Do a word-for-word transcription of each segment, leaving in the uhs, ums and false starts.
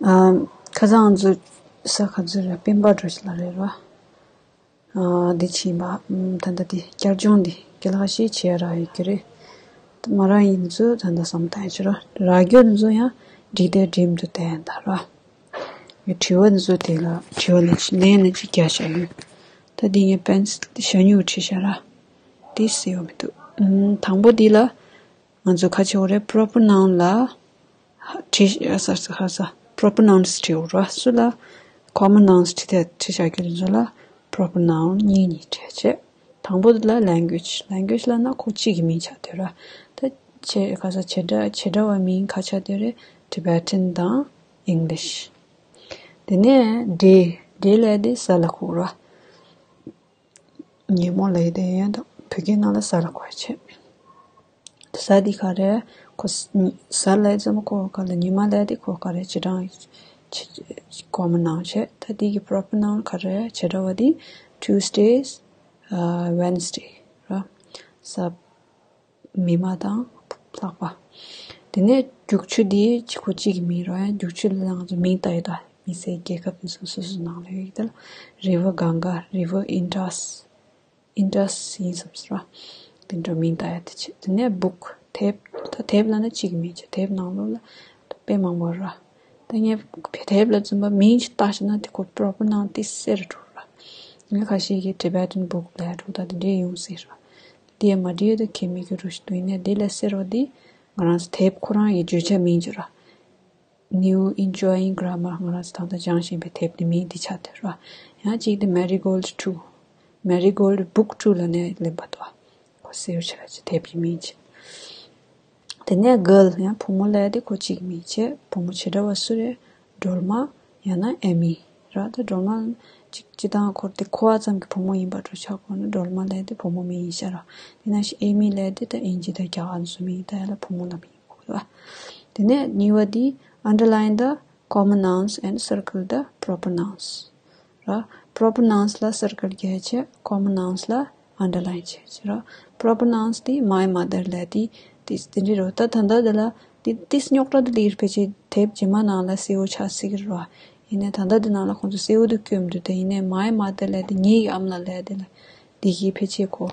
ཨ། ཁ་སང་ང་ཚོ་ས་ག་ཚོད་རེད། སྤེན་པ་འགྲོ་ཞིག་ལ་རེད་ར། ཨ། འདི་ཕྱིན་པ། ཨམ། ད་ལྟ་འདི་བསྐྱར་སྦྱོང་འདི་རྒན་ལགས་ཤེས་བྱེད་ཡ་རག་ཡོད་ཀྱི་རེད། མ་རག་ཡིན་ཚོ་ད་ལྟ་བསམ་བཏང་ཡ་བྱེད་ར། རག་རྒྱུ་འདི་ཚོ་ཡང་འབྲི་དེབ་འགྲེམས་དུ་བསྟན་ད་ར། ཡ། དྲི་བ་འདི་ཚོ་དེ་ལ་དྲི་བ་ནི་ཅི་ལན་ནི་ཅི་རྒྱག་བྱ་ཡོད། ད་འདི་ངས་པེན་སི་ཞ་སྨྱུག་བྲིས་བཞག་ར། དེ་གསལ་པོ་མི་འདུག་ཨམ། དང་པོ་འདི་ལ་ང་ཚོ་ག་བྱེད་དགོས་རེད། པོ་རོ་པོར་ནའུན་ལ། བྲིས། ཨ། ས་ས་ཧ་ས། པོ་རོ་པོར་ནའུན་བྲིས་དགོས་ར། སུ་ལ། ཀོ་མོན་ནའུན་བྲིས་ཏེ་བྲིས་བཞག་རྒྱུ་རེད། ཚོ་ལ་པོ་རོ་པོར་ནའུན་གཉིས་གཉིས་བྲིས་བྱས། དང་པོ་དེ་ལ་ལེང་གུ་ཨེཇ། ལེང་གུ་ཨེཇ་ལབ་ན་ཁོ་གཅིག་གི་མིང་ཆགས་བསྡད་ར། ད་བྱེད་ག་ས་བྱེད་སྒྲ་བྱེད་སྒྲ་བ་མིང་ག་ཆགས་བསྡད་རེད། ཊི་བེ་ཊན་དང་ཨིང་ལིཤ། དེ་ནས་ཌེ། ཌེ་ལབ་དེ་གཟའ་ལ་གོ་ར། ཉིན་མོ་ལབ་དེ་ཡིན་ད། བོད་སྐད་ནང་ལ་གཟའ་ལ་གོ་བྱས། གཟའ་འདི་ག་རེ། ཁོ་གཟའ་ལབ་ཙམ་ཁོ་ག་ལ་ཉི་མ་ལབ་དེ་ཁོ་ག་རེ་བྱེད་སྟངས་ཀོ་མོན་ནའུན་བྱས། ད་འདི་གི་པོ་རོ་པོར་ནའུན་ག་རེ་བྱེད་སྒྲ་བ་འདི་ཊུ་སི་ཌེ། ཨ། ཝེན་སི་ཌེ་ར། གཟའ། མི་མ་དང་ལྷག་པ། དེ་ནས་རྒྱུག་ཆུ་འདི་ཁོ་གཅིག་གི་མིང་རེད། རྒྱུག་ཆུ་ལ་ང་ཚོ་མིང་བཏགས་ཡོད་ད། མི་སེར་རྒྱལ་ཁབ་དེ་ཚོ་སོ་སོ་ནང་ལ་ཡོད་ཀྱི་ད་ལ། རི་ཝར་གངྒཱ། རི་ཝར་ཨིན་ཌ་སི། ཨིན་ཌ་སི་ཡིན་བསམ་སོང་ར། དེ་འདྲ་མིང་བཏགས་ཡ་དེ་བྱས། དེ་ནས་བུག་དེབ། ད་དེབ་ལབ་ན་གཅིག་གི་མིང་བྱས། དེབ་ནང་ལོགས་ལ་ད་དཔེ་མང་པོ་ར། ད་ངས་དེབ་ལ་བཙུན་པ་མིང་ཞིག་བཏགས་ཤེ་ན་དེ་ཁོ་པོ་རོ་པོར་ནའུན་དེ་གསལ་རུ་འགྲོ་ར། ངས་ཁ་ཤས་ཀྱིས་ཊི་བེ་ཊན་བུག་ལབ་འགྲོ་ད་དེ་འདྲའི་ཡོང་སྲིད་ར། དེ་མ་བྲིས་ཡོད་དུ་ཁྱེད་མི་གི་རུ་ཞིག་ཏུ་ཡིན་ནས་དེ་ལས་གསལ་རོ་དེ་ང་རང་ཚོ་དེབ་ཁོ་རང་གི་བརྗོད་བྱ་མིང་བྱས་ར། New Enjoying Grammar ང་རང་ཚོ་ད་ལྟ་སྦྱང་བཞིན་པའི་དེབ་དེ་མིང་དེ་ཆགས་བསྡད་ར། ཡང་གཅིག་དེ་Marigold Two། Marigold Book Two ལབ་ནས་ལེན་པ་དོ། ཁོ་གསལ་བོ་ཆགས་ཀྱི་དེབ་ཀྱི་མིང་བྱས། དེ་ནས་གྷརལ་ཡང་བུ་མོ་ལབ་དེ་ཁོ་གཅིག་མིང་བྱས། བུ་མོ་བྱེད་སྒྲ་བ་སུ་རེད། སྒྲོལ་མ་ཡང་ན་ཨེ་མི་ར། ད་སྒྲོལ་མ་གཅིག་སྤྱི་བཏང་ཁོ་དེ་ཁོ་བ་ཙམ་གྱི་བུ་མོ་ཡིན་པ་འདྲ་ཆགས་གོ་ན་སྒྲོལ་མ་ལབ་དེ་བུ་མོ་མིང་ཡིན་ཤག་ར། དེ་ནང་བཞིན་ཨེ་མི་ལབ་དེ་ད་ཨིན་ཇི་དང་རྒྱ་གར་ཚོ་མིང་ད་ཡ་ལ་བུ་མོ་ལ་མིང་གོ་ར། དེ་ནས་གཉིས་པ་དེ་underline the common nouns and circle the proper nouns ར། པོ་རོ་པོར་ནའུན་ལ་སར་ཀལ་རྒྱག་བྱས། ཀོ་མོན་ནའུན་ལ་ཨན་ཌར་ལའིན་བྱས་བྱས་ར། པོ་རོ་པོར་ནའུན་དེ་མའི་མ་དར་ལབ་དེ་དེ་དེ་འདྲ་རོ། ད་ད་ལྟ་དེ་ལ་དེ་དེ་རྙོག་དྲ་དེ་ལིར་ཕལ་ཆེར་དེབ་རྗེས་མ་ནང་ལ་གསལ་བོ་ཆགས་སྲིད་ཀྱི་རེད་བ། ཡིན་ནའི་ད་ལྟ་དེ་ནང་ལ་ཁོང་ཚོ་གསལ་བོ་དེ་བཀོད་མི་འདུག་དེ་ཡིན་ནའི་མའི་མ་དར་ལབ་དེ་ངའི་ཨ་མ་ལགས་ལབ་དེ་ལ་དེ་གིས་ཕལ་ཆེར་ཁོ་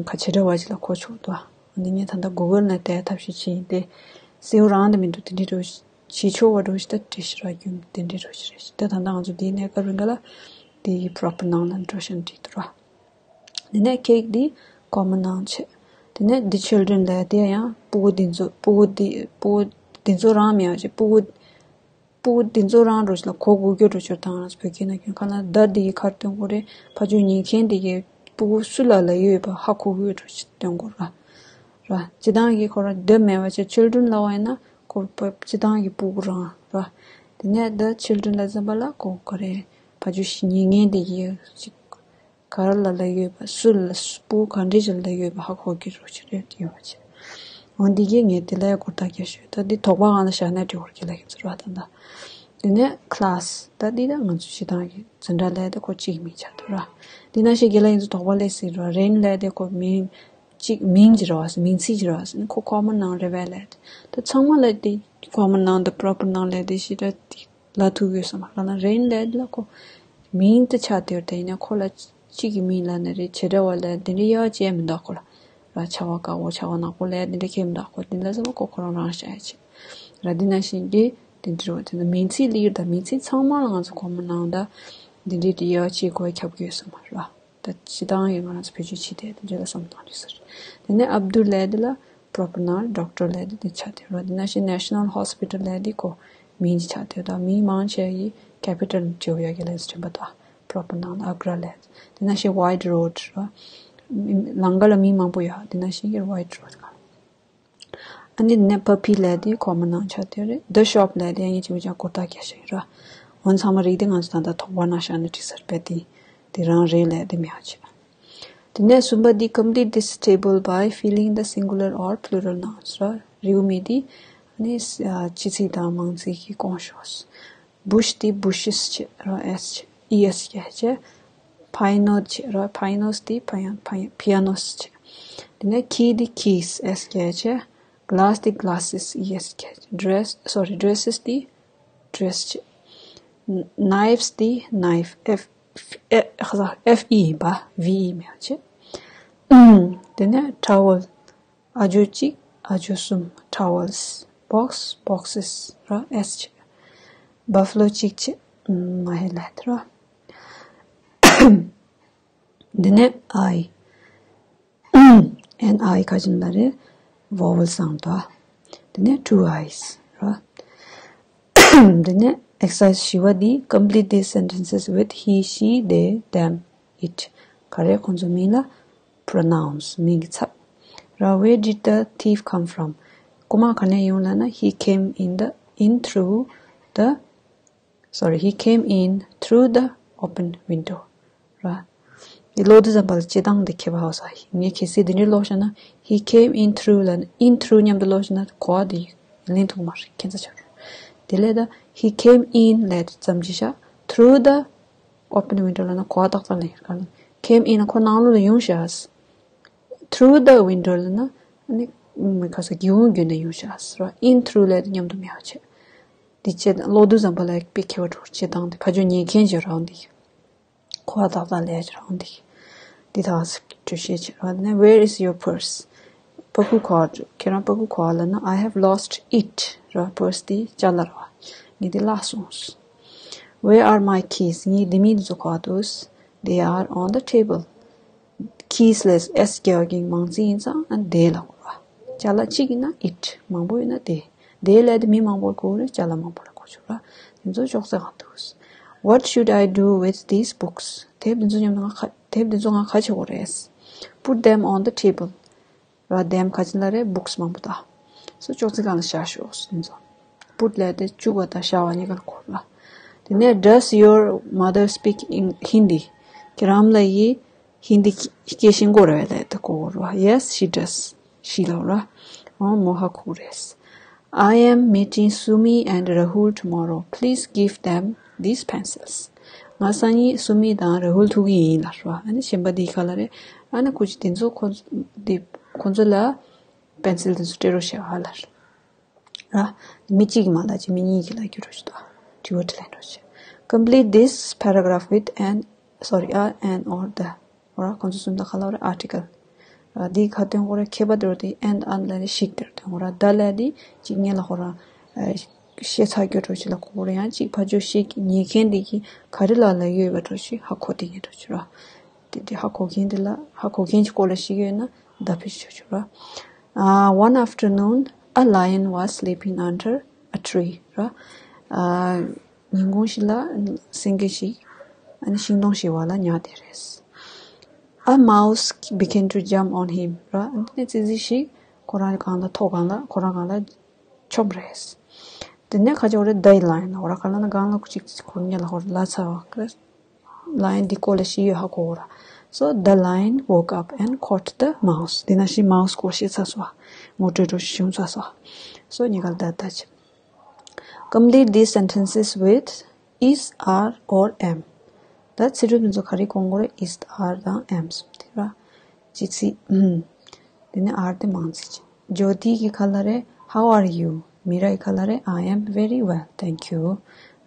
ཁ་བྱེད་འདྲ་བ་ཅིག་ལ་གོ་ཆོག་འདུག་འདི་ངས་ད་ལྟ་གུ་གལ་ནང་བལྟས་ཐབས་ཤེས་བྱས་ཡིན་ཏེ། གསལ་བོ་རང་དེ་མི་འདུག་དེ་འདྲ་རོ། བྱེད་ཆོག་པ་འགྲོ་ཞིག་ད་བྲིས་ཤི་ར་རྒྱུ་དེ་འདྲའི་རོ་ཞིག་རེད་ཤི། ད་ད་ལྟ་ང་ཚོ་དེའི་གནས་སྐབས་རིང་ག་ལ་དེ་ཡི་པོ་རོ་པོར་ནའུན་ལ་འགྲོ་ཤ་འདྲི་དུ་ར། དེ་ནས་ཁེག་དེ་ཀོ་མོན་ནའུན་བྱས། དེ་ནས་དེ་ཆིལ་ཌྲན་ལབ་དེ་ཡང་སྤུ་གུ་དེ་ཚོ་སྤུ་གུ་དེ་སྤུ་གུ་དེ་ཚོ་རང་མེད་པ་བྱས་སྤུ་གུ་སྤུ་གུ་དེ་ཚོ་རང་འགྲོ་ཞིག་ལ་གོ་དགོས་རྒྱུ་འགྲོ་ཆོག་དང་རང་བོད་སྐད་ན་ཁྱོད་ག་ལ་ད་དེ་ཡི་ཁར་སྟོན་དགོས་རེད། ཕ་ཆོས་ཉན་མཁན་དེ་གའི་སྤུ་གུ་སུ་ལ་ལ་ཡོད་པ་ཧ་གོ་དགོས་འགྲོ་ཞིག་སྟོན་དགོས་ར། ར། སྤྱི་བཏང་གི་ཁོ་རང་འདི་མེད་པ་བྱས་ཆིལ་ཌྲན་ལབ་པ་ཡིན་ན་ཁོ་པ་སྤྱི་བཏང་གི་སྤུ་གུ་རང་ར། དེ་ནས་འདི་ཆིལ་ཌྲན་ལ་འཛིན་པ་ལ་ཁོ་ག་རེ་ཕ་ཆོས་ཤིག་ཉན་མཁན་དེ་གི་ཅིག་ག་རེ་ལ་ལ་ཡོད་པ་སུ་ལ་སྤུ་གུ་ག་འདྲ་ཞིག་ལ་ཡོད་པ་ཧ་གོ་གི་རོ་ཆི་རེད་ཡོད་པ་ཆེ། འོན་ཏེ་གི་ངས་དེ་ལ་ཡ་གོ་ད་རྒྱ་ཤོད་ད་འདི་དོགས་པ་གང་ལ་བཞག་ན་འབྲི་བར་གི་ལ་ཡིན་ཟེར་བ་ད་ད། དེ་ནས་ཁ་ལ་སི་ད་འདི་ད་ང་ཚོ་སྤྱི་བཏང་གི་འཛིན་གྲྭ་ལ་ཡ་ད་ཁོ་གཅིག་མིང་ཆགས་འདུག་ར། འདི་ན་ཤེས་གི་ལ་ཡིན་ཚོ་དོགས་པ་ལས་ཟེར་ར་རེན་ལ་ཡ་ད་ཁོ་མིང་། གཅིག་མིང་ཅིག་རེད་བ་ཟེར་མིང་ཚིག་ཅིག་རེད་བ་ཟེར་ནི་ཁོ་ཀོ་མོན་ནའུན་རེད་བས་ལབ་དེ། ད་ཚང་མ་ལབ་དེ་ཀོ་མོན་ནའུན་དང་པོ་རོ་པོར་ནའུན་ལབ་དེ་ཞེ་དྲག་དེ་ལབ་ཐུབ་ཡོད་ས་མ་རེད། ལབ་ན་རེན་ལབ་དེ་ལ་ཁོ་མིང་དེ་ཆགས་བསྡད་ཡོད་དེ་ཡིན་ན་ཁོ་ལ་གཅིག་གི་མིང་ལབ་ན་རེད་བྱེད་འདྲ་བ་ལབ་དེ་འདྲ་ཡག་བྱས་མི་འདུག་ཁོ་ལ་ར། ཆ་བ་དཀར་པོ་ཆ་བ་ནག་པོ་ལབ་དེ་འདྲ་ཁྱད་མི་འདུག་ཁོ་དེ་ལ་ཟེར་བ་ཁོ་ཁོ་རང་རང་བྱ་ཡ་བྱེད་ར། འདི་ན་ཤེས་གི་དེ་འདྲ་བ་དེ་ན་མིང་ཚིག་ལིར་དང་མིང་ཚིག་ཚང་མ་ལ་ང་ཚོ་ཀོ་མོན་ནའུན་དང་འདི་འདྲའི་དེ་ཡག་བྱེད་དགོས་ཁྱབ་གི་ཡོད་ས་མ་རེད་བ། ད་སྤྱི་བཏང་ཡོད་ང་རང་ཚོ་བེད་སྤྱོད་བྱེད་དེ་དེ་འདྲ་ལ་བསམ་བཏང་དུས་ཟེར། དེ་ནས་ཨབ་དུལ་ལབ་དེ་ལ་པོ་རོ་པོར་ནའུན་ཌོག་ཊར་ལབ་དེ་དེ་ཆགས་བསྡད་རེད། དེ་ནང་བཞིན་ནེ་ཤ་ནལ་ཧོ་སི་པི་ཊལ་ལབ་དེ་ཁོ་མིང་ཅིག་ཆགས་བསྡད་ད་མིང་མང་ཆེ་བ་ཡི་ཁེ་པི་ཊལ་བརྗོད་ཡག་གི་ལས་སུ་དྲན་པ་དང་པོ་རོ་པོར་ནའུན་ཨག་ར་ལབ་དེ་ནང་བཞིན་ཝའིཊ་རོཌ་ར། ལམ་ཁ་ལ་མིང་མང་པོ་ཡོད་དེ་ནང་བཞིན་གྱི་ཝའིཊ་རོཌ་ག་ཨ་ནི་ནས་པ་པི་ལབ་དེ་ཁོ་མོན་ནའུན་ཆགས་བསྡད་རེད། ད་ཤོབ་ལབ་དེ་ཡང་ཡིན་གཅིག་མིན་གཅིག་གོ་ད་རྒྱ་ཤ་ཡིན་ར། འོན་ཚང་མ་རིག་དེ་ང་ཚོ་ད་ལྟ་དོགས་པ་ན་བཞག་ན་འགྲིག་ས་རེད་པས་དེ། དེ་རང་རེད་ལབ་དེ་མེད་པ་བྱས། དེ་ནས་གསུམ་པ་འདི་complete this table by filling the singular or plural nouns ར། རེའུ་མིག་འདི་ནི་སྤྱི་ཚིག་དང་མང་ཚིག་གི་ཀོང་ཤོས། བུཤ་འདི་བུ་ཤིས་བྱས་ར། ཨེས་བྱས་ཨི་ཨེས་བྱས་བྱས། པའི་ནོ་བྱས་ར། པའི་ནོས་འདི་པ་ཡ་པ་ཡ་པི་ཡ་ནོས་བྱས། དེ་ནས་ཁི་འདི་ཁིས་ཨེས་བྱས་བྱས། གླས་འདི་གླ་སིས་ཨི་ཨེས་བྱས་བྱས། ཌེ་རེས་སོ་རི་ཌེ་སིས་འདི། ཌེ་རེ་སི་བྱས། ནའིབ་སི་དེ་ནའིབ་ཨེཕ་ཨེཕ་ཨེ་ཧ་ཟ་ཨེཕ་ཨི་ཡིན་པ། བི་ཨི་མེད་པ་བྱས། དེ་ནས་ཊ་ཝལ། ཨ་ཇོ་གཅིག་ཨ་ཇོ་གསུམ། ཊ་ཝལ་སི། བོག་སི་བོག་སི་སི་ར་ཨེས་བྱས། བྷ་ཕ་ལོ་གཅིག་བྱས། མ་ཧེ་ལེད་ར། འདི་ནས་ཨའི། ཨེན་ཨའི་ག་ཅིག་ལ་རེད། ཝ་ཝལ་སའུན་ཌི་དོ། འདི་ནས་ཊུ་ཨའིས་ར། འདི་ནས་ཨེག་སར་སའིཛ་བཞི་པ་འདི། Complete these sentences with he, she, they, them, it. ག་རེ་ཁོང་ཚོ་མིང་ལ་པྲོ་ནའུན་སི། མིང་གི་ཚབ་ར། Where did the thief come from? རྐུ་མ་ག་ནས་ཡོང་ལབ་ན། He came in the in through the sorry, he came in through the open window. ར། འདི་ཀློག་དུས་ཙམ་པ་ལ་སྤྱིར་བཏང་འདི་མཁས་པ་ཧ་གོ་ས་ཡིན། ངས་གལ་སྲིད་འདི་འདྲའི་ཀློག་བཞག་ན། He came in through ལབ་ན། In through མཉམ་དུ་ཀློག་བཞག་ན་གོ་བ་འདི་ལེན་ཐུབ་མ་རེད། ཁྱད་མཚར་ཆགས་རེད། དེ་ལས་ད་He came in ལབ་ཙམ་གྱིས་བཞག Through the open window ལབ་ན་གོ་བ་ཏག་ཏག་ལེན་ཡོད་ག་ལ། Came in ཁོ་ནང་ལོགས་ལ་ཡོང་ཤག Through the window ལབ་ན་ཨ་ནི་མི་ཁ་ས་སྒེའུ་ཁུང་བརྒྱུད་ནས་ཡོང་ཤག་ར། In through ལབ་དེ་མཉམ་དུ་མེད་པ་བྱས། འདི་བྱས་ཀློག་དུས་ཙམ་པ་ལ་དཔེ་མཁས་པ་འགྲོ་བྱེད་སྟངས་དེ་ཕ་ཇོ་ཉན་མཁན་ཞིག་རང་འདི། གོ་བ་ཏག་ཏག་ལས་ཀྱི་རང་འདི། འདི་དག་ས་འགྲེལ་བཤད་བྱེད་ར་ནས། Where is your purse? པ་ཁུག་ག་པ། ཁྱེད་རང་པ་ཁུག་ག་པ་ལབ་ན། I have lost it ར། པར་སི་འདི་ཅ་ལག་ར། ངས་འདི་བརླགས་སོང་། Where are my keys? ངའི་ལྡེ་མིག་འདི་ཚོ་ག་པར་འདུག They are on the table. ཁིས་ལས་ཨེས་རྒྱག་གིན་མང་ཙིག་ཡིན་ཙང་ཨ་དེ་ལ་གོ་ར། ཅ་ལག་གཅིག་ཡིན་ན་it མང་པོ་ཡིན་ན་དེ། དེ་ལས་དེ་མི་མང་པོར་གོ་རེད། ཅ་ལག་མང་པོ་ལ་གོ་ཆོག་ར། དེ་ཚོ་ཅོག་ཙེ་གང་འདུག What should I do with these books? དེབ་འདི་ཚོ་མཉམ་དུ་ང་ག་དེབ་འདི་ཚོ་ང་ག་བྱེད་དགོས་རེད། Put them on the table. ར། དེབ་ག་ཅིག་ལ་རེད། books མང་པོ་དག་སོ་ཅོག་ཙེ་སྒང་ལ་བཞག་ཤོག་འདི་ཚོ། Put ལས་དེ་བཅུག་པ་དང་བཞག་པ་གཉིས་ཀ་ལ་གོ་ར། དེ་ནས། Does your mother speak in Hindi? ཁྱེད་རང་ལ་ཡི་ཧིན་དི་སྐད་ཤེས་ཀྱི་རེད་ལབ་དེ་གོ་ར། Yes, she does. ཤེས་ལབ་ར། འོ་མོ་ཧ་གོ་རེད། I am meeting Sumi and Rahul tomorrow. Please give them these pencils. ང་སང་ཉིན་སུ་མི་དང་ར་ཧུལ་ཐུག་གི་ཡིན་ལབ་ར། ཨ་ནི་གཞན་པ་འདི་ག་ལ་རེད། ཨ་ནི་ཁོ་ཅི་དེ་ཚོ་ཁོ་འདི་ཁོ་ཚོ་ལ་པེན་སིལ་དེ་ཚོ་སྤྲད་རོགས་བྱས་ཨ་ལབ་ར། མི་གཅིག་གིས་མ་ལབ་ཅིག་མི་གཉིས་ཀྱིས་ལབ་རྒྱུ་རོགས་བྱེད་དོ། དྲི་བ་དྲིས་ལན་རོགས་བྱེད། Complete this paragraph with an, sorry, a, an or the. འོ་ར། ཁོང་ཚོ་གསུམ་ད་ག་ལ་རེད། ཨར་ཊི་ཀལ་ར། འདི་ག་དོན་གོ་ར། ཁྱད་པར་དེ་རོ་དེ་ཨེན་ཨན་ལ་རེ་ཞིག་དེར་དོན་གོ་ར། ད་ལ་དེ་གཅིག་ཉན་ལ་གོ་ར། ཤེས་ཚར་རྒྱུ་འགྲོ་ཆེ་ལ་གོ་ར། ཡང་གཅིག་ཕ་ཇོ་ཤེས་ཉན་མཁན་དེ་གི་ག་རེ་ལ་ལ་ཡོད་པ་འགྲོ་ཆེ་ཧ་གོ་དེ་ཉན་འགྲོ་ཆེ་ར། དེ་དེ་ཧ་གོ་མཁན་དེ་ལ་ཧ་གོ་མཁན་གྱི་སྐོར་ལ་ཞིག་ཡོད་ན་ད་ཕེ་ཆོ་ཆོ་ར། One afternoon, a lion was sleeping under a tree ར། ཉིན་གུང་ཞིག་ལ་སེང་གེ་ཞིག་ཨ་ནི་ཤིང་སྡོང་ཞིག་བར་ལ་ཉལ་བསྡད་རེད། A mouse began to jump on him ར། ཨ་ནི་ཙི་ཙི་ཞིག་ཁོ་རང་གི་སྒང་ལ་ཐོག་སྒང་ལ་ཁོ་རང་སྒང་ལ་མཆོངས་རེད། དེ་ནས་ཁ་ཅིག་འོ་རེད། The lion འོ་ར་ག་ལ་ན་སྒང་ལ་ཁུ་ཅིག་ཅིག་ཁོ་རང་ཉལ་ལ་ཧོར་ལ་ཚ་བ་ལ་ཡོན་འདི་སྐོར་ལ་ཤེས་ཡོད་ཧ་གོ་ར། So the lion woke up and caught the mouse. དེ་ན་ཤི་མའུ་སི་སྐོར་ཤེས་ཚ་སོ། ངོ་སྤྲོད་འགྲོ་ཤི་བྱུང་ཚ་སོ། So ཉི་ག་ལ་ད་ད་ཅི། Complete these sentences with is, are, or am. ད་ཚིག་གྲུབ་འདི་ཚོ་ག་རེ་གོང་གོ་རེ། is, are དང་am སོགས་དེ་ར། ཅི་ཚིག་དེ་ནས་are དེ་མང་ཚིག་ཅིག Jyoti གི་ག་ལ་རེད། How are you? Mira གི་ག་ལ་རེད། I am very well, thank you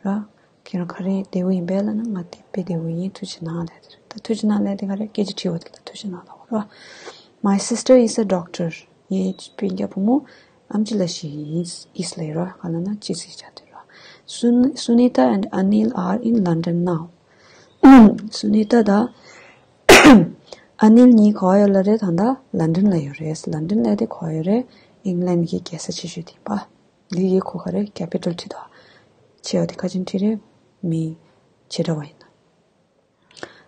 ར། ཁྱེད་རང་ག་རེ་བདེ་པོ་ཡིན་པས་ལབ་ན། ང་དེ་དཔེ་བདེ་པོ་ཡིན། ཐུགས་རྗེ་གནང་ལབ་དེ་རེད། ད་ཐུགས་རྗེ་གནང་ལབ་དེ་ག་རེ། སྐད་ཆ་དྲི་བ་དེ་ལ་ཐུགས་རྗེ་གནང་ལབ་ར། My sister is a doctor. ངའི་སྤུན་ཀྱག་བུ་མོ་ཨམ་ཆི་ལགས་ཤིག་ཡིན། is ལབ་ར། ག་ལ་ན་ཅི་ཟེར་བྱ་དེ་ར། Sun- Sunita and Anil are in London now. སུ་ནི་ཏ་དང་ཨ་ནིལ་གཉིས་ག་པར་ཡོད་ལ་རེད། ད་ལྟ་ལན་ཌན་ལ་ཡོད་རེད། ལན་ཌན་ལ་དེ་ག་པར་ཡོད་རེད། ཨིང་ལན་གྱི་རྒྱལ་ས་ཆེ་ཤོས་དེ་པ། འདི་ཡི་གོ་ག་རེད། ཀེ་པི་ཊལ་བྲིས་དང་། ཆེ་བ་དེ་ཁ་ཆེན་བྲིས་རེད། མི་བྱེ་བྲག་པ་ཡིན་ན།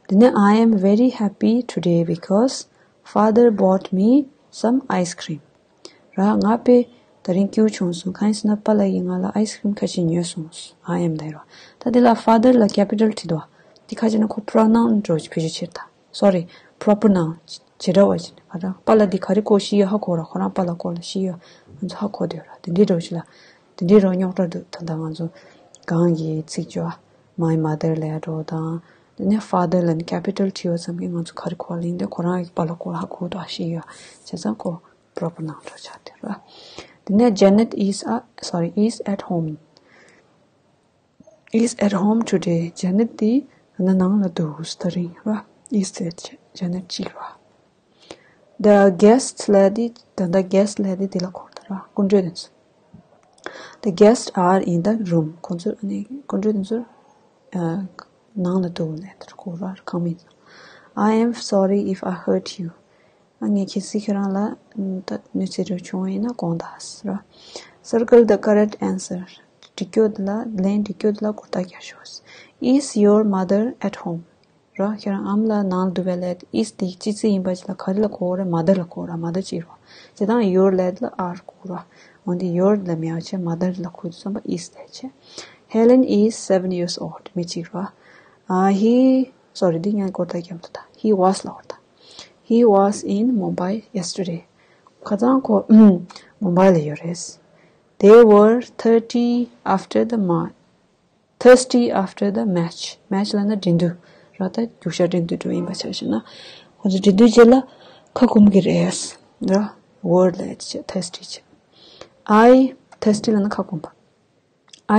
དེ་ནས། I am very happy today because father bought me some ice cream. ར། ང་དཔེ་ད་རིང་སྐྱིད་པོ་བྱུང་སོང་། གང་ཡིན་ཟེར་ན་པཱ་ལགས་ཀྱིས་ང་ལ་ཨའི་སི་ཀྲིམ་ཁ་ཤས་ཉོས་སོང་། I am ལབ་ར། ད་དེ་ལ་ཕ་དར་ལ་ཀེ་པི་ཊལ་བྲིས་འདུག་དེ་ཁ་ཅིག་ན་ཁོ་པྲོ་ནའུན་འགྲོ་བྱེད་ཕྱིར་ད། སོ་རི། པྲོ་པར་ནའུན། བྱེ་བྲག་པ་ཅིག་ནས་ཕ་དར། པཱ་ལགས་འདི་ག་རེ་གོ་ཤེས་ཡོད་ཧ་གོ་ར། ཁོ་རང་པཱ་ལགས་སྐོར་ལ་ཤེས་ཡོད། ང་ཚོ་ཧ་གོ་བསྡད་ཡོད་ར། དེ་འདྲའི་འགྲོ་བྱེད་ལ། དེ་འདྲའི་རོ་རྙོག་དྲ་འདུག་ད་ལྟ་ང་ཚོ་གང་གི་ཚིག་བརྗོད། My mother ལབ་འགྲོ་དང་། དེ་ནས་ཕ་དར་ལ་ནི་ཀེ་པི་ཊལ་བྲིས་པ་ཙམ་གྱིས་ང་ཚོ་ག་རེ་གོ་ལ་ཡིན་ཏེ། ཁོ་རང་གི་པཱ་ལགས་སྐོར་ལ་ཧ་གོ་འདུག་ཤེས་ཡོད། བྱས་ཙང་ཁོ་པྲོ་པར་ནའུན་འགྲོ་ཆགས་དེ་ར། དེ་ནས། Janet is a- sorry, is at home. is at home today. ཇ་ནེཊ་དེ་ད་ནང་ལ་འདུག་ཟེར་དེ་རིང་ར། is དེ་ཇ་ནེཊ་གཅིག་ར། The guests ལབ་དེ་ད་ལྟ་guest ལབ་དེ་དེ་ལ་གོ་ད་ར། སྐུ་མགྲོན་དེ་ཚོ། The guests are in the room. ཁོང་ཚོ་ཨ་ནི་སྐུ་མགྲོན་དེ་ཚོ་ཨ་ནང་ལ་འདུག་ལབ་དེ་གོ་ར། ཁང་མིག I am sorry if I hurt you. ཨ་ངས་གལ་སྲིད་ཁྱེད་རང་ལ་ད་གནོད་འཚེ་རེ་བྱུང་བ་ཡིན་ན་དགོངས་དག་ཟེར་ར། Circle the correct answer. འགྲིག་རྒྱུ་དེ་ལ་ལན་འགྲིག་རྒྱུ་དེ་ལ་སྒོར་རྟགས་རྒྱག་ཤོག Is your mother at home? ར། ཁྱེད་རང་ཨ་མ་ལགས་ནང་ལ་འདུག་པས་ལབ་དེ་is དེ་ཅི་ཚིག་ཡིན་པ་ཅིག་ལ་ག་རེ་ལ་གོ་རེད། mother ལ་གོ་ར། mother ཅིག་རོ། དེ་དང་your ལབ་དེ་ལ་are གོ་ར། འོན་ཏེ་your ལ་མེད་པ་བྱས་mother ལ་གོ་དུས་ཙམ་པ་is ལབ་བྱས། Helen is seven years old. མི་གཅིག་རོ། ཨ་he, sorry, འདི་ངས་སྒོར་རྟགས་རྒྱབ་འདུག་ད། he was ལབ་པ་ད། He was in Mumbai yesterday. ཁ་སང་ཁོ་མུམ་བྷའི་ལ་ཡོད་རེད། They were thirsty after the match. Thirsty after the match. Match ལབ་ན་འགྲན་བསྡུར་ར། ད་རྒྱུག་ཤར་འགྲན་བསྡུར་འགྲོ་ཡིན་པ་ཆ་བཞག་ན། ཁོ་ཚོ་འགྲན་བསྡུར་རྗེས་ལ་ཁ་སྐོམ་གྱི་རེད་ར། were ལབ་བྱས་thirsty བྱས། I, thirsty ལབ་ན་ཁ་སྐོམ་པ།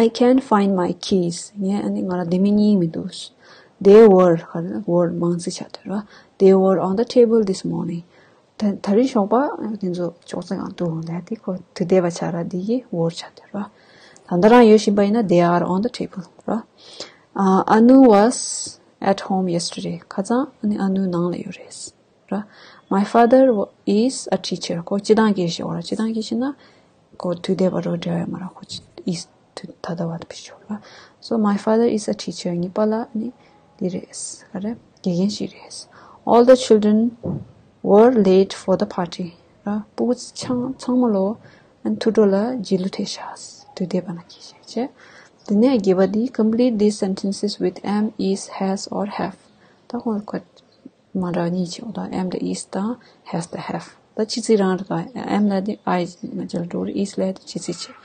I can't find my keys. ངས་ཨ་ནི་ང་རང་ལྡེ་མིག་རྙེད་མི་འདུག They were ག་རེ་were མང་ཚིག་ཆགས་འདུག་ར། They were on the table this morning. ད་ད་རིང་ཞོགས་པ་དེ་ཚོ་ཅོག་ཙེ་སྒང་འདུག་ལབ་དེ་ཁོ་དུས་འདས་པ་ཆགས་ར། དེ་གི་were ཆགས་འདུག་ར། ད་ལྟ་རང་ཡོད་བཞིན་པ་ཡིན་ན་they are on the table ར། ཨ་Anu was at home yesterday. ཁ་སང་ཨ་ནི་ཨ་ནུ་ནང་ལ་ཡོད་རེད་ར། My father is a teacher. ཁོ་སྤྱི་བཏང་དགེ་བཤེས་རེད། སྤྱི་བཏང་དགེ་བཤེས་ན་ཁོ་དུས་འདས་པ་རོ་འབྲེལ་བ་ཡོད་མ་རེད། ཁོ་is དུས་ད་ལྟ་བ་དེ་བེད་སྤྱོད་ར། So my father is a teacher. ངའི་པཱ་ལགས་ནི་འདི་རེད། ག་རེ་དགེ་རྒན་ཞིག་རེད། All the children were late for the party. ར། སྤུ་གུ་ཚང་ཚང་མ་ལོ་ཨ་ནི་ཐུགས་སྤྲོ་ལ་རྗེས་ལུས་ཐེབས་ཤག་དུས་འདས་པ་ན་དགེ་བཤེས་བྱས། དེ་ནས་བརྒྱད་པ་འདི། Complete these sentences with am, is, has or have. ད་ཁོང་ཁ་མ་འདྲ་གཉིས་བྱས། འོ་ད་am དང་is དང་has དང་have. ད་ཕྱི་ཚིག་རང་རེད། ད་am ལབ་དེ་I ང་ཅག་ལ་འགྲོ་རེད། is ལབ་དེ་ཕྱི་ཚིག་བྱས།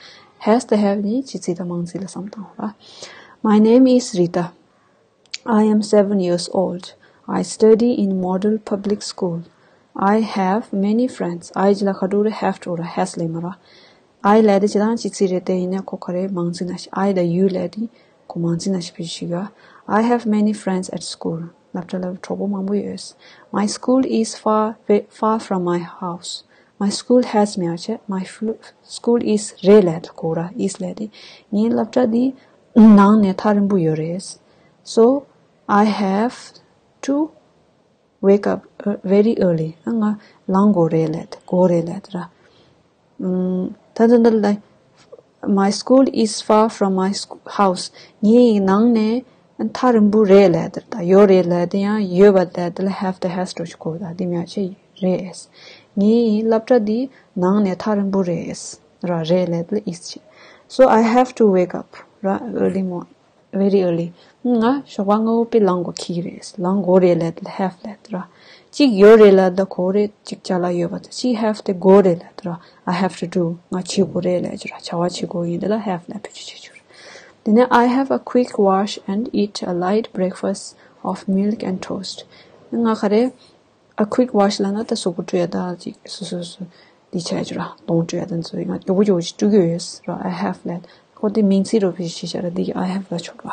has དང་have གཉིས་ཕྱི་ཚིག་དང་མང་ཚིག་ལ་བསམ་བཏང་ར། My name is Rita. I am seven years old. I study in Model Public School. I have many friends. I ལ་ག་འགྲོ་རེད། have འགྲོ་རེད། has ལབ་མ་ར། I ལབ་དེ་ཇི་ལྟར་ཕྱི་ཚིག་རེད། དེ་ཡིན་ན་ཁོ་ག་རེ་མང་ཚིག་ནང་བཞིན། I དང་you ལབ་དེ་ཁོ་མང་ཚིག་ནང་བཞིན་བེད་སྤྱོད་བྱེད་ཀྱི་ཡོད། I have many friends at school. སློབ་གྲྭ་ལ་གྲོགས་པོ་མང་པོ་ཡོད། My school is far, ve- far from my house. My school has མེད་པ་བྱས། My flu- school is རེད་ལབ་དེ་གོ་ར། is ལབ་དེ་ངའི་སློབ་གྲྭ་འདི་ནང་ནས་ཐག་རིང་པོ་ཡོད་རེད། So I have to wake up uh, very early. ང་ལངས་དགོས་རེད་ལབ་དེ། དགོས་རེད་ལབ་དེ་ར། ཨམ། ད་ད་ད་ལ། My school is far from my sc- house. ངའི་ནང་ནས་ཐག་རིང་པོ་རེད་ལབ་དེ། ད་ཡོད་རེད་ལབ་དེ་ཡང་ཡོད་པ་ལབ་དེ་ལ་have དང་has འགྲོ་ཞིག་གོ། ད་འདི་མེད་པ་བྱས་རེད། ངའི་སློབ་གྲྭ་འདི་ནང་ནས་ཐག་རིང་པོ་རེད་ར། རེད་ལབ་དེ་ལ་is བྱས། So I have to wake up ར། early morning, very early. ང་ཞོགས་པ་སྔ་པོ་དཔེ་ལངས་དགོས་ཀྱི་རེད། ལངས་དགོས་རེད་ལབ་དེ་ལ་have ལབ་དེ་ར། གཅིག་ཡོད་རེད་ལབ་དེ་གོ་རེད། གཅིག་ཅ་ལག་ཡོད་པ་དང་། གཅིག་have དེ་དགོས་རེད་ལབ་དེ་ར། I have to do. ང་བྱེད་དགོས་རེད་ལབ་ཀྱི་ར། བྱ་བ་བྱེད་དགོས་ཡིན་དེ་ལ་have ལབ་བེད་སྤྱོད་བྱེད་རྒྱུ་རེད། དེ་ནས་I have a quick wash and eat a light breakfast of milk and toast. ང་ག་རེ། A quick wash ལབ་ན་ད་གཟུགས་པོ་བཀྲུ་ཡ་ད་ཅིག་སོ་སོ་སོ་འདི་བྱ་ཡ་ཅིག་ར། གདོང་བཀྲུ་ཡ་ད་ཚོ་ང་མགྱོགས་པོ་མགྱོགས་པོ་ཅིག་བཀྲུ་གི་ཡོད་ར། I have ལབ་ཁོ་དེ་མིང་ཚིག་རོ་བེད་སྤྱོད་བྱས་ར། འདི་གི་I have ལ་ཆོག་ར།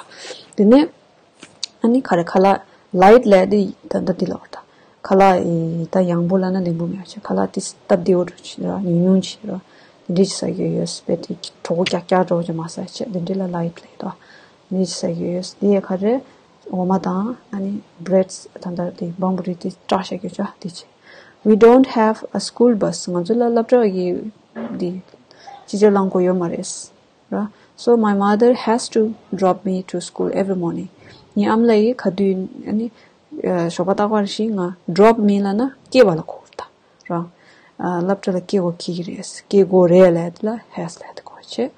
དེ་ནས་ཨ་ནི་ག་རེ་ཁ་ལག light ལབ་དེ་ད་ད་འདི་ལ་བར་ད་ཁ་ལག་ཨི་ད་ཡང་པོ་ལབ་ན་ལེན་པོ་མེད་པ་བྱས། ཁ་ལག་དེ་སྟབས་བདེ་བོ་འགྲོ་ཆེ་ར། ཉུང་ཉུང་ཆེ་ར། དེ་འདྲས་ཅིག་ཟ་གི་ཡོད། དཔེ་དེ་གྲོད་ཁོག་ཀྱག་ཀྱག་འགྲོ་ཅིག་མ་ཟ་བྱས། དེ་འདྲས་ལ་light ལབ་ད། དེ་འདྲས་ཅིག་ཟ་གི་ཡོད། དེ་ཡ་ག་རེ། འོ་མ་དང་ཨ་ནི་breads ད་ལྟ་དེ་བམ་བུ་རི་དེ་སྐྲག་བཤད་རྒྱུ་ཅག་དེ་བྱས། We don't have a school bus. ང་ཚོ་ལ་སློབ་གྲྭ་གི་དེ་ཅིག་ཅར་རླངས་འཁོར་ཡོད་མ་རེད་ར། So my mother has to drop me to school every morning. ངའི་ཨ་མ་ལགས་ཀྱིས་ག་དུས་ཨ་ནི་ཞོགས་པ་རྟག་པར་ཞིག་ང་drop me ལབ་ན་སྐྱེལ་བ་ལ་གོ་ད་ར། སློབ་གྲྭ་ལ་སྐྱེལ་དགོས་ཀྱི་རེད། སྐྱེལ་དགོས་རེད་ལབ་དེ་ལ་has ལབ་དེ་གོ་བྱས།